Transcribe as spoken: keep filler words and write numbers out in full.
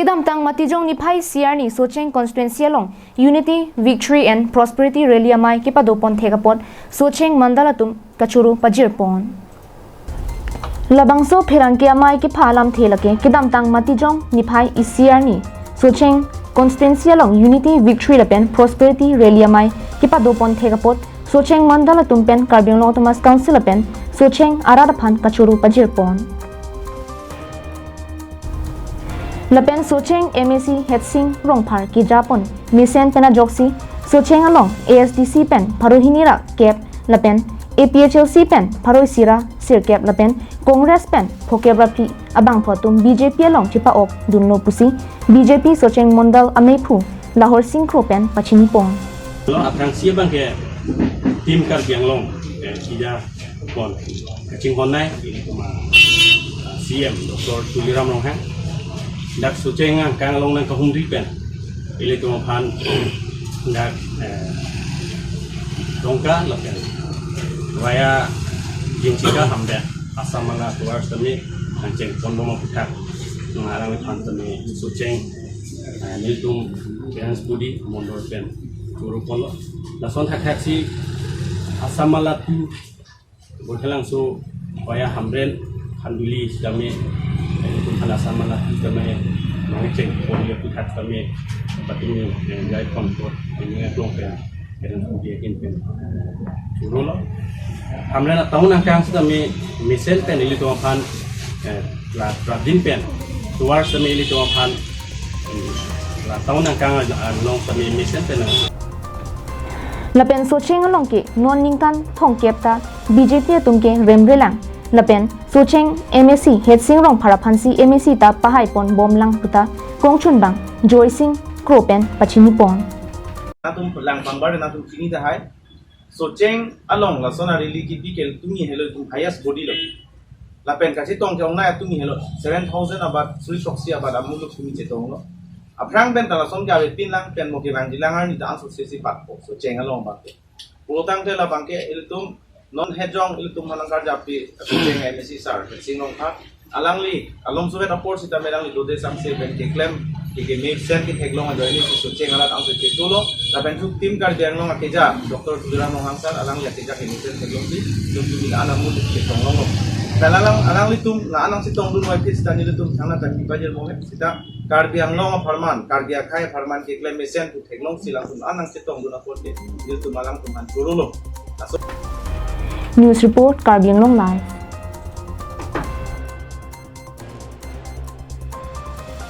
Kedamtang Matijong niphai isi arni Socheng constituency along Unity, Victory and Prosperity Rally amei kepado pon thek apot Socheng mandal atum kachoro pajir pon. Labangso pherangke amei kepha alamthe lake kedamtang Matijong niphai isi arni Socheng constituency along Unity, Victory lapen Prosperity Rally amei kepado pon thek apot Socheng mandal atum pen Karbi Anglong Autonomous Council lapen Socheng arat aphan kachoro pajir pon. Lapen Socheng M A C Headsing Rongphar keja pon mesen pen ajoksi Socheng along A S D C pen pharo hini ra kep lapen A P H L C pen pharo isi ra sirkep lapen Congress pen phokep ra phli abangphu atum B J P along chepa-ok dunlo pusi B J P Socheng mandal ameiphu Lahor Sing Kro pen pachini pon. Lo aphrangsi abangke Team Karbi Anglong, eh, keja pon kachinghon nai, ilitum a, ah, C M Doctor Tuliram Ronghang. Dak Socheng angkang along nangkahumri pen ilitum aphan dak, eh, Dongka lapen via Jingchika Hamren Assam Mala towards tame nangcheng pon bom aphuthak nang alangliphan tame Socheng, eh, nelitum parents body mondol pen choro ponlo. Lason thakthak si Assam Mala two Borhelangso via Hamren Khanduli sitame, eh, ilitum aphan Assam Mala two tame nangcheng pon aphuthak tame patumi, eh, jai pon pot ini aklong pen parents body ahin pen chorolo. Hamren atown angkang sitame mesen pen ilitum aphan, eh, la, la din pen towards tame ilitum aphan, eh, la atown angkang along tame mesen pen. Lapen Socheng along ke non ningkan thomkep ta B J P atum ke remrelang. Lapen Socheng M A C Headsing Rongphar aphansi M A C ta pahai pon bomlang puta kongchunbang Joysing Kro pen pachini pon. Latum lang pangbar latum chini tahai. Socheng along lason a-rally kipi ke tumi helo tum highest body lo. Lapen kachetong ke ongnai tumi helo seven thousand abat, suri soksi abat amuluk tumi chetonglo. Aphrang pen ta lason ke avepin lang pen mo kevangji lang arni ta ansose si patpo Socheng along abangke. Pulotangte labangke ilitum non hejong ilitum aphan nangkarjap-i Socheng M A C sir Headsing Rongphar. Alangli alomsovet apor sitame alangli dode sangse pen keklem ke kemesen ketheklong ajoine si Socheng arat angse chetolo. Lapen thu Team Karbi Anglong akeja Doctor Tuliram Ronghang sir alangli akeja kemesen theklongsi ilitum tumi la-an amuluk chetonglonglo. Pen alang, alanglitum la-an nangchetongdun wai phis ta nelitum thangnatta kipajir mohe sita Karbi Anglong apharman, Karbi akhei apharman keklem mesen pu theklongsi latum la-an nangchetongdun apot ke ilitum alangtum aphan chorolo. Laso News report, Karbi Anglong Live.